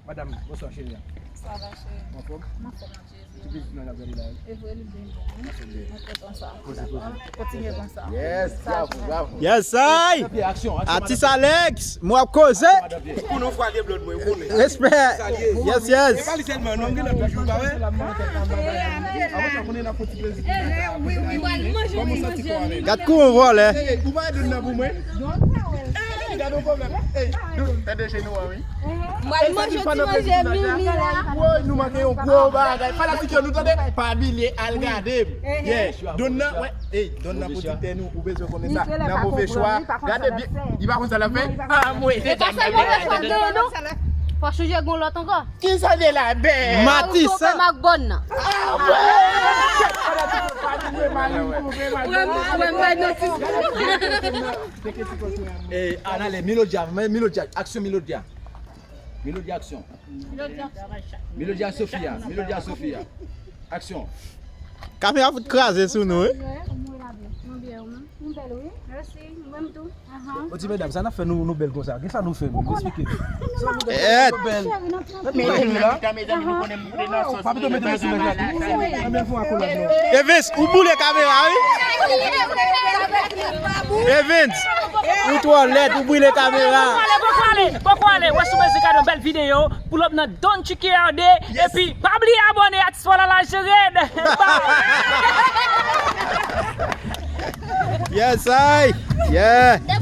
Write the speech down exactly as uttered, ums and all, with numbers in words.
Madam, bonswa cheri. Sa va cheri? Anfòm? Anfòm. Ti pitit nou ap gade la. E vre li byen bon. Mwen kontan sa. Poze, poze. Kontinye konsa. Yes, bravo, bravo. Yes I. Aksyon, aksyon. Atis Alex, mwen ap koze. Pou nou fwa de blòd mwen, ou konnen. Respè. Yes, yes. Pa li sèlman non, gen lòt toujou, pa vre? Gad kou yon vòlè. Ou pa donn nan pou mwen. Gade yon pwoblèm. Tande jenou an wi. Mwen manje ti manje mimi la. Woy, nou manke yon gwo bagay. Fanatik yo, nou tande? Pa bliye al gade m. Yeah. Donn nan, wè. Ey, donn nan pwodiktè nou, ou bezwen konnen sa. Nan move chwa. Gade byen. Li pa konn sa l ap fè. Ah, mwen. E pa sèlman move chwa, non, non. Fò chanje gon lòt ankò. Kisa de la bè? Matisa. Mak bòn nan. Eh, Anale, Melodia, men Melodia, aksyon Melodia. Melodia, aksyon. Melodia, Sofia, Melodia, Sofia. Aksyon. Kamera fout kraze sou nou wi. Mwen byen ou menm? Mwen bèl wi. Mèsi, ou menm tou. Bon ti medam, sa n ap fè nou nou bèl konsa? Gen sa nou fè menm? Eksplike nou. Et. Papito mete men sou mèt la tou. Anbyen fè akolad non. Evens, ou boule kamera wi. Evens, ou twò lèd, ou boule kamera. Poko ale, poko ale, poko ale. Wè sou mezi gade yon bèl videyo. Pull up nan Don Chicky R D. Epi pa bliye abòne a Tiswala la jere. Yes I. Yeah.